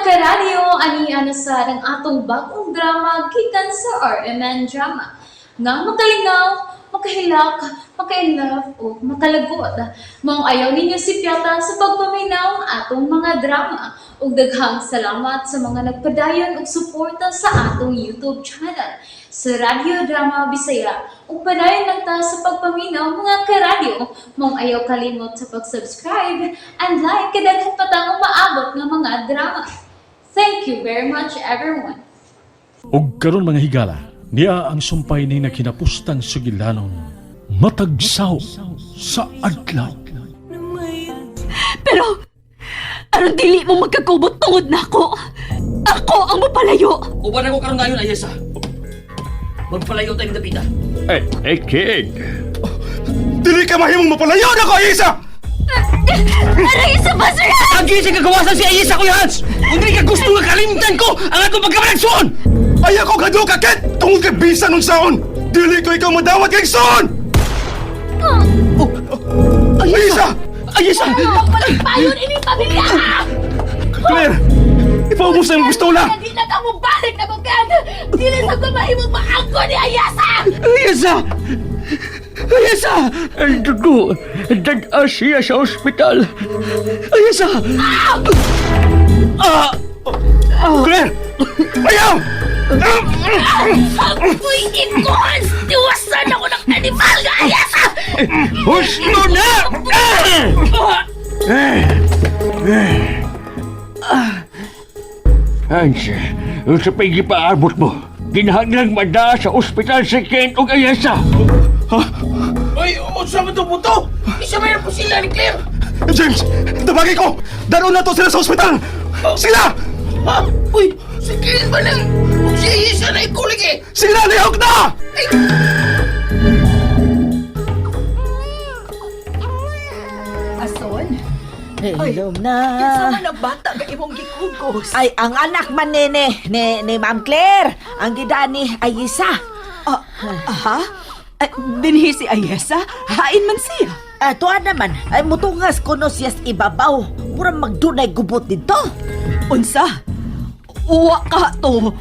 Karadyo, ani na sa ang atong bagong drama gikan sa RMN Drama. Nga makalingaw, makahilak, maka-inlove o makalagot. Maong ayaw ninyo sipyata sa pagpaminaw ang atong mga drama. Ug daghang salamat sa mga nagpadayon og suporta sa atong YouTube channel sa Radyo Drama Bisaya. Ug padayon lang ta sa pagpaminaw, mga karadyo. Maong ayaw kalimot sa pag-subscribe and like kay daghan pa tang umaabot nga mga drama. Thank you very much, everyone. Og karon, mga higala, niya ang sumpay ni nakinapustang sugilanon, matagsaw sa adlaw. Pero, aron dili mo magkakubot tungod na ako. Ako ang mapalayo. Uban ako karon dayon, Ayesa. Magpalayo tayong dapita. Eh, eh, kid. Dili ka mahimong mapalayo na ko, Ayesa! Aray sa basura! Agi sa kagawasan si Ayesa, Kuya Hans! Kung dili ka gusto nga kalimtan ko ang atong pagkamalagsuon! Ayaw ko kadto ka, Ket! Tungod kay bisan nung saon! Dili ko ikaw madawat kay saon! Ayesa! Ayesa! Payon ini pamilya! Claire! Ipaubos na yung pistola! Di na ka mo balik na bukan! Dili sa ko mahimong maangko ni Ayasa! Ayesa! Ayesa! Ang dugo, dad siya sa ospital. Ayesa! Ah! Claire! Ayaw! Apoy ikon! Tiwasan ako ng animal nga Ayasa! Husto na! Hans, sa pagipaabot mo, ginahanglang mada sa ospital si Kent ug Ayesa. Oy, unsa man to buto? Isa may po sila ni Claire. James! Tabagi ko! Daroon na to sila sa ospital! Sila! Ha? Uy, si Claire ba nang ug si Ayesa na ikulig eh? Sila! Lihok na! Ason? Hello na. Kinsa man ang bata nga imong gikugos? Ay, ang anak man ni Ma'am Claire. Ang gidani ay isa. Ah, aha? Ay, dinhi si Ayesa? Hain man siya. Ah, tuwa naman, ay mutungas kuno siya sa ibabaw. Murang magdunay gubot dito. Unsa? Uwa ka to.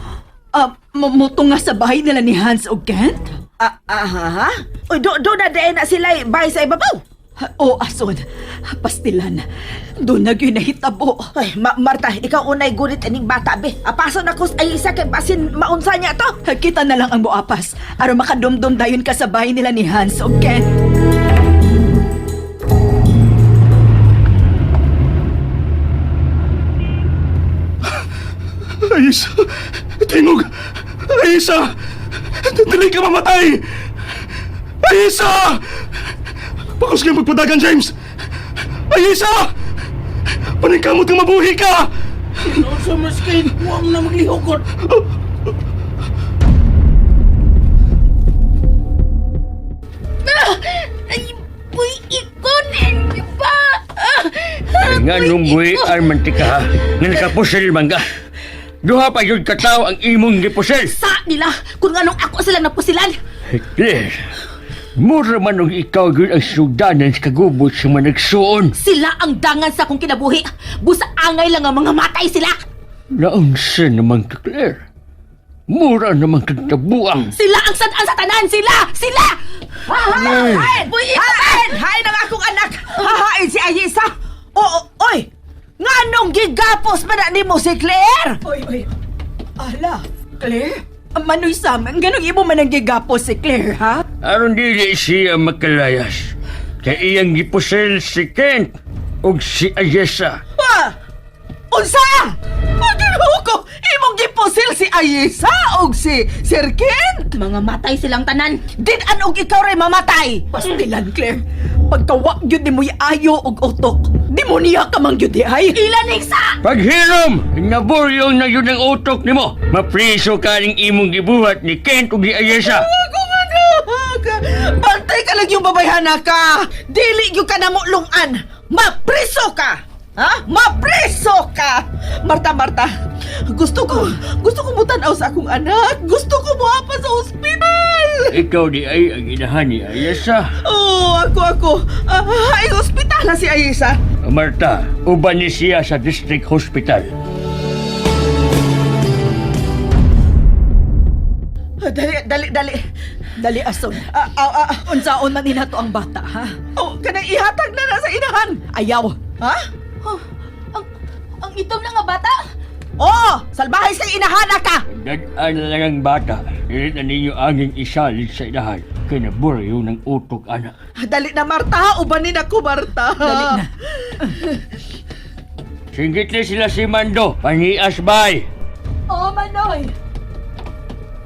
Ah, mutunga sa bahay nila ni Hans o Kent? Ah, ah, ha? Uy, do na dahil na sila bahay sa ibabaw. O ason, pastilan. Doon na gyud nahitabo. Ay, Marta, ikaw unay gunit ining bata, be. Apaso na ko ay isa kay basin maunsa niya to. Kita na lang ang muapas. Aron makadumdum dayon ka sa bahay nila ni Hans o Kent. Ayesa! Tingog! Ayesa! Dili ka mamatay! Ayesa! Pakos kayong pagpadagan, James! Ayesa! Paningkamot kang mabuhi ka! Unsa mas kay wa mo na maglihokot. Ay, puy, ikon, ba? Ay, nga nung buhi ay mantika ha, nga nakapusil man ka. Duha pa yun kataw ang imong gipusil. Sa nila, kung anong ako sila napusilan. Claire, mura man og ikaw yun ang sudanan sa kagubot sa managsuon. Sila ang dangan sa akong kinabuhi. Busa angay lang ang mga matay sila. Naunsa naman ka, Claire. Mura naman kang tabuang. Sila ang sad-an sa tanan! Sila! Sila! Hain! Puy, ikon! Hain! Hain ang akong anak! Hahain si Ayesa! Oo, oy! Nganong gigapos man na nimo si Claire? Oy, oy. Ala, Claire? Manoy Sam, ganong imo man ang gigapos si Claire, ha? Aron dili siya makalayas. Kay iyang gipusil si Kent ug si Ayesa. Ah! Unsa? Paginoo ko! Imong gipusil si Ayesa og si Sir Kent? Mga matay silang tanan. Din-an og ikaw ray mamatay! Pastilan, Claire. Pagkawa gyud nimo ayo og utok. Demonya ka man gyud di ay. Ilaning sa! Paghilom, naburyong na yun ang utok nimo. Mapriso ka ning imong gibuhat ni Kent ug ni Ayesa. Akong anak! Bantay ka lang yung babayhana ka! Dili yung ka na mo lungan! Mapriso ka! Ha? Mapriso ka! Marta, Marta, gusto ko mutanaw sa akong anak. Gusto ko muapa sa ospital! Ikaw di ay ang inahan ni Ayesa. Oh, ako, ako. Ah, ay, ospital na si Ayesa. Marta, uban ni siya sa district hospital. Dali, dali, dali. Dali, Ason. Ah, ah, ah. Unsaon man nina to ang bata, ha? Oh, kanang ihatag na na sa inahan. Ayaw. Ha? Oh, ang itom na nga bata? Oh, salbahe sa inahana ka. Dad-an na lang ang bata. Dili na ninyo anging isalig sa inahan. Kinaburyo ng utok, anak. Dali na, Marta. Ubanin ako, Marta. Dali na. Singgitli sila si Mando. Panias bay. Oo, Manoy.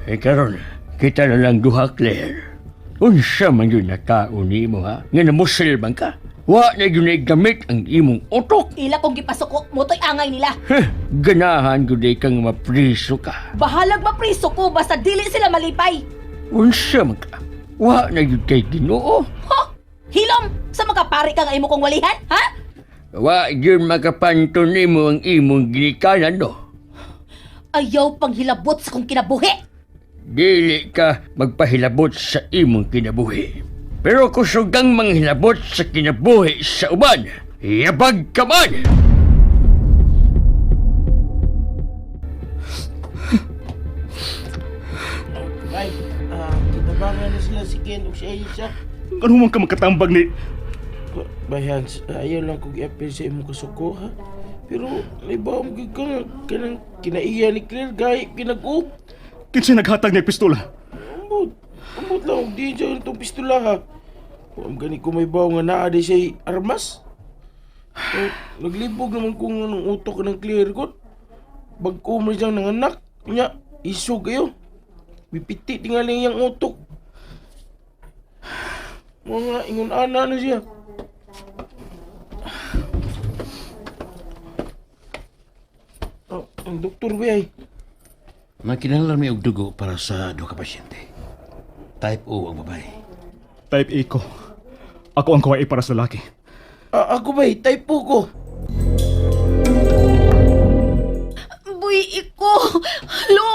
Eh karon, kita na lang duha, Claire. Unsa man yun na tao nimo ha? Nga namusil man ka? Wa na yun ay gamit ang imong utok. Ila kong gipasuko, motoy angay nila. Heh, ganahan gud ay kang mapriso ka. Bahalag mapriso ko basta dili sila malipay. Unsa man ka? Wa na yun kay Ginoo. Ho! Hilom! Sa mga pari ka nga imo kong walihan, ha? Wa yun makapanto nimo ang imong ginikanan no. Ayaw pang hilabot sa kong kinabuhi. Dili ka magpahilabot sa imong kinabuhi. Pero kusog kang manghilabot sa kinabuhi sa uban, yabag ka man! Ay, kitabangan na sila si Ken o si Aisha. Ano man ka makatambag ni... Bay Hans, ayaw lang kong i-appeal sa imong kasuko ha. Pero naibaw mo gyud ka nga kanang kinaiya ni Claire gay kinag-up. Kinsa naghatag ni pistola? Ambot, ambot lang og di siya itong pistola ha. Wa man gani ko may baw nga naa di siya armas. Eh, naglibog naman kung anong utok ng Claire ko. Bagko man siyang nanganak. Nya, isog kayo. Bipiti tingali iyang utok. Mga ingon ana na siya. Oh, ang doktor ba ay? Magkinahanglan may og dugo para sa duha ka pasyente. Type O ang babae. Type A ko. Ako ang kawaii para sa lalaki. Ah, ako ba type O ko. Buhi ko. Lo,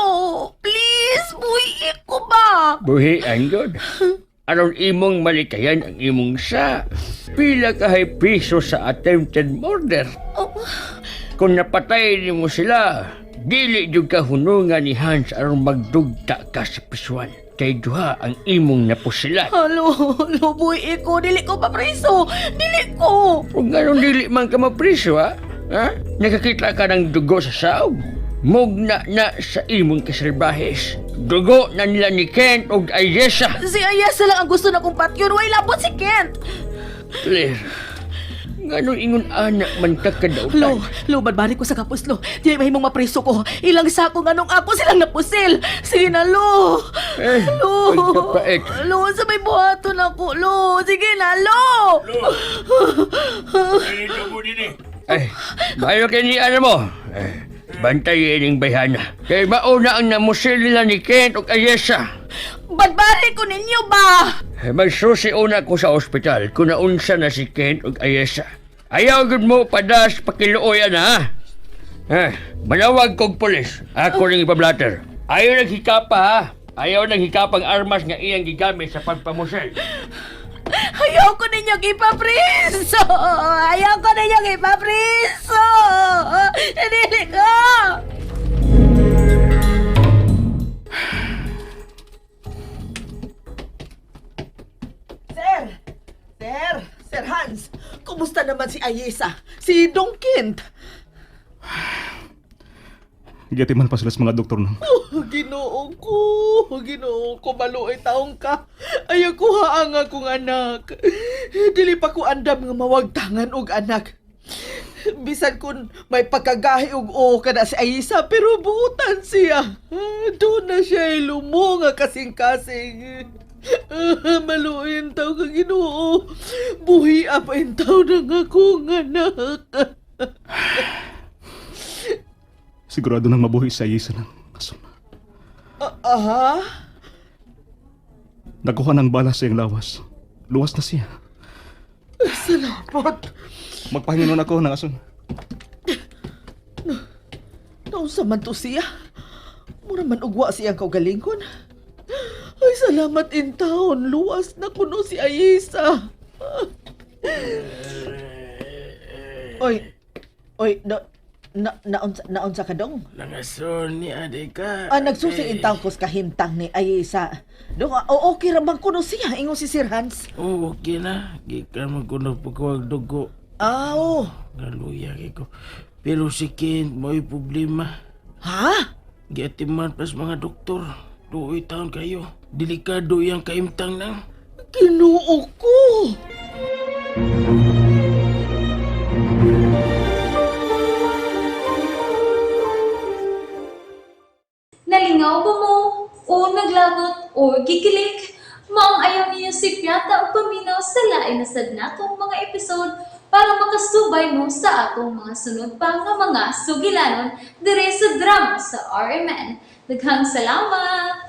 please, buhi ko ba? Buhi ang God. Aron imong malikayan ang imong sa. Pila kahay piso sa attempted murder. Kung napatay nimo sila, dili jud ka hunungan ni Hans aron magdugta ka sa pisuan. Kay duha ang imong napusilan. Halo, lo, buhi ko. Dili ko papriso. Dili ko. Kung ganun dili man ka mapriso, ha? Ha? Nakakita ka ng dugo sa saog. Mugna na sa imong kasalbahes. Dugo na nila ni Kent og Ayesha. Si Ayesa lang ang gusto na kong patyon. Way labot si Kent. Claire, nganong ingon anak man ka kadautan? Lo, lo, badbari ko sa kapos, lo. Di mahimong mapriso ko. Ilang sako nga nung ako silang napusil. Sige na, lo. Eh, Lo. pagkapait. Lo, sa may buhaton ako, lo. Sige na, lo. Ay, bayo kay ni ano mo. Eh, bantayin ining bayhana. Kay mauna ang namusil nila ni Kent og Ayesha. Badbari ko ninyo ba? Eh, magsusi una ko sa ospital kung naunsa na si Kent og Ayesha. Ayaw gud mo padas pakiluoyan ha. Eh, manawag kog pulis. Ako ring ipablatter. Ayaw naghikapa ha. Ayaw naghikapang armas nga iyang gigamit sa pagpamusil. Ayaw ko ninyong ipapriso! Ayaw ko ninyong ipapriso! Dili ko! Sir! Sir! Sir Hans! Kumusta naman si Ayesa? Si Dong Kent? Giyatiman pa sila sa mga doktor nang. Oh, ginoo ko! Ginoo ko, maluoy taong ka. Ayaw ko haang akong anak. Dili pa ko andam nga mawagtangan og anak. Bisan kun may pagkagahi og oo ka na si Ayesa, pero buutan siya. Doon na siya lumo nga kasing-kasing. Maluoy ang tao ka, Ginoo. Buhi pa ang tao ng akong anak. Sigurado nang mabuhi sa Ayesa ng aso. Aha? Nakuha ng bala sa iyang lawas. Luwas na siya. Salamat. Magpahinga nun ako ng ason. Naunsa man to siya? Mura man ugwa siyang kaugalingon. Ay, salamat in taon. Luwas na kuno si Ayesa. Oy, oy, no, Na, naunsa, naunsa ka dong? Langason ni ade ka. Ah, nagsusi in taon ko sa kahimtang ni ay sa dong ah, o okay ra bang kuno siya ingon si Sir Hans. Oh, okay na. Gikan man ko nagpagkuwag dugo. Aw. Naluya kay ko. Pero si Kent, mo'y problema. Ha? Giatiman pas mga doktor. Duoy taon kayo. Delikado yang kaimtang nang. Ginoo ko. Nalingaw ba mo? O naglagot o gikilig? Maong ayaw niyo si Piata o paminaw sa lain na sad natong mga episode para makasubay mo sa atong mga sunod pa nga mga sugilanon dire sa drama sa RMN. Daghang salamat!